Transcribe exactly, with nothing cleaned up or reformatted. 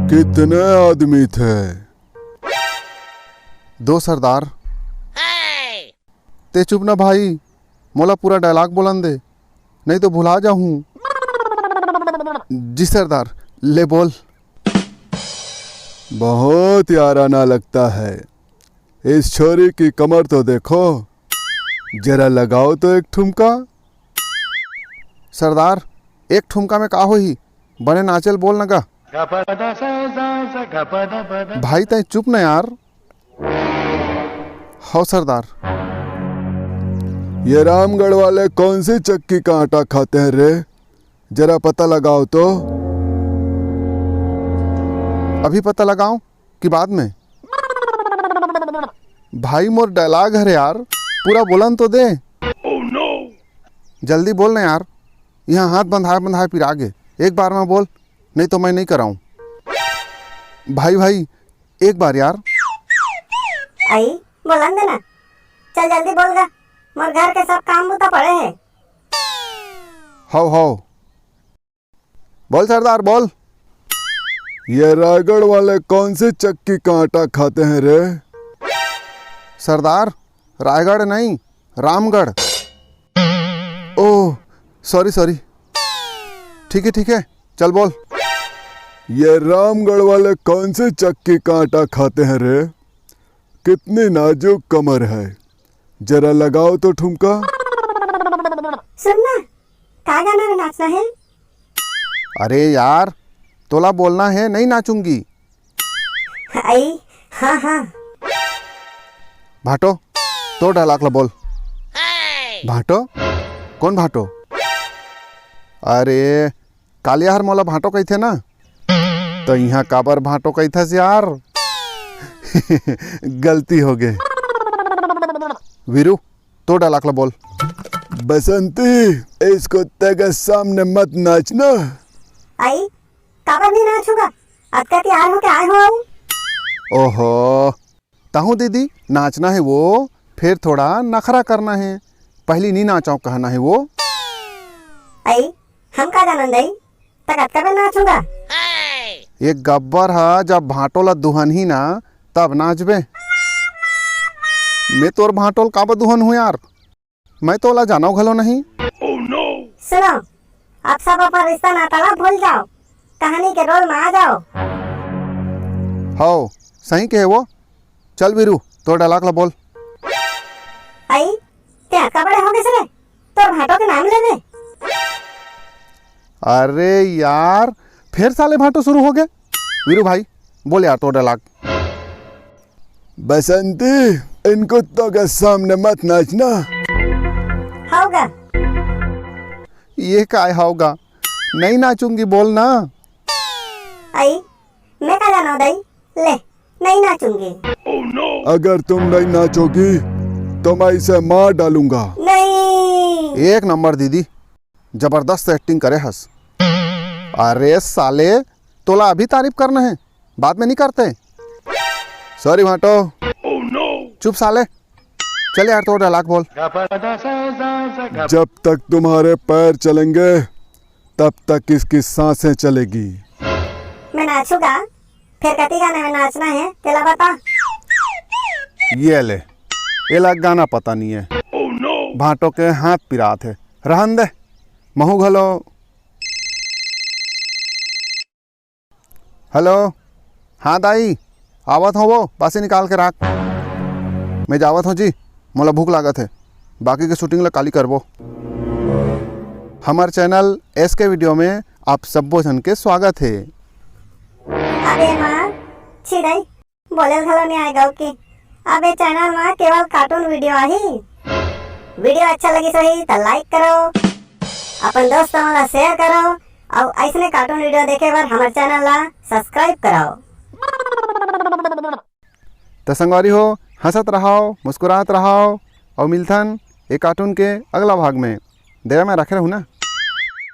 कितने आदमी थे? दो सरदार। ते चुप ना भाई, मोला पूरा डायलॉग बोलन दे, नहीं तो भुला जाहूं। जी सरदार, ले बोल। बहुत याराना लगता है। इस छोरी की कमर तो देखो, जरा लगाओ तो एक ठुमका। सरदार, एक ठुमका में का होही, बने नाचेल बोल न गा। भाई तय चुप न यार। हव सरदार। ये रामगढ़ वाले कौन सी चक्की का आटा खाते हैं रे? जरा पता लगाओ तो। अभी पता लगाओ कि बाद में? भाई मोर डायलॉग हरे यार, पूरा बोलन तो दे। जल्दी बोल ना यार, यहाँ हाथ बंधाए बंधाए पिरा गे। एक बार में बोल, नहीं तो मैं नहीं कराऊं। भाई भाई, एक बार यार। आई, बोलन दे ना। चल जल्दी बोल गा, मोर घर के सब काम बुता पड़े है। हव हव, बोल सरदार बोल। ये रायगढ़ वाले कौन सी चक्की का आटा खाते हैं रे? सरदार, रायगढ़ नहीं, रामगढ़। ओह, सॉरी सॉरी। ठीक है ठीक है, चल बोल। ये रामगढ़ वाले कौन सी चक्की का आटा खाते हैं रे? कितनी नाजुक कमर है, जरा लगाओ तो ठुमका। सुन ना, का गाना में नाचना है? अरे यार, तोला बोलना है, नहीं नाचूंगी। आई, हाँ हाँ। भाटो, तोर डायलॉग ला बोल। भाटो? कौन भाटो? अरे, कालिया हर मोला भाटो कहिथे ना, तो इहाँ काबर भाटो कहिथस यार? गलती हो गे। वीरू, तोर डायलॉग ला बोल। बसंती, इस कुत्ते के सामने मत नाचना। आई, काबर नहीं नाचूंगा? अतका तैयार होके आए हो। ओहो, तहूँ दीदी, नाचना है वो, फिर थोड़ा नखरा करना है। पहली नी नाचव कहना है वो। आई, हम का जानन दई, तक अतका बेर नाचूंगा। एक गब्बर ह जब भांटो ला दुहन ही ना, तब नाचबे। मैं तोर भांटो ल काबर दुहन हूँ यार? मैं तो ओला जानव घलो नहीं। सुनो, आप सब अपन रिश्ता नाता ला भूल जाओ, कहानी के रोल में आ जाओ। हव, सही कहे वो। चल वीरू, तोर डायलॉग ला बोल। आई, ते अतका बड़े हो गए रे, तोर भांटो के नाम लेवे। अरे यार, फिर साले भांटो शुरू हो गए। वीरू भाई, बोल यार तोर डायलॉग। बसंती, इन कुत्तों के सामने मत नाचना। हव गा। ये काय हव गा? नहीं नाचूंगी बोल ना। आई, मैं का जानव दई? ले, नहीं नाचूंगी। अगर तुम नहीं नाचोगी, तो मैं इसे मार डालूंगा। नहीं। एक नंबर दीदी, जबरदस्त एक्टिंग करे हस। अरे साले, तोला अभी तारीफ करना है, बाद में नहीं करते। सॉरी भांटो। चुप साले, चल यार, तोर डायलॉग बोल। जब तक तुम्हारे पैर चलेंगे, तब तक इसकी सांसें चलेगी। मैं नाचूंगा, फिर कति गाने में नाचना है, तेला बता। ये ले, एला गाना पता नहीं है। भांटो के हाथ पिरात है, रहन दे, महू घलो। हेलो, हाँ दाई, आवत हव वो, बासी निकाल के राख। मैं जावत हव जी, मोला भूख लागत हे, बाकी के शूटिंग ला काली करबो। हमर चैनल एस के वीडियो में आप सब्बो झन के स्वागत हे। अबे माँ, छी दाई, बोले घलो नहीं आए गौ की। अबे चैनल में केवल कार्टून वीडियो आही। वीडियो अच्छा लगिस होही त लाइक करो, अपन दोस्त मन ला शेयर करो, अउ अइसने कार्टून वीडियो देखे बर हमर चैनल ला सब्सक्राइब करो। त संगवारी हो, हंसत रहो, मुस्कुरात रहो, अउ मिलथन ए कार्टून के अगला भाग में। दया में रखे रहू ना।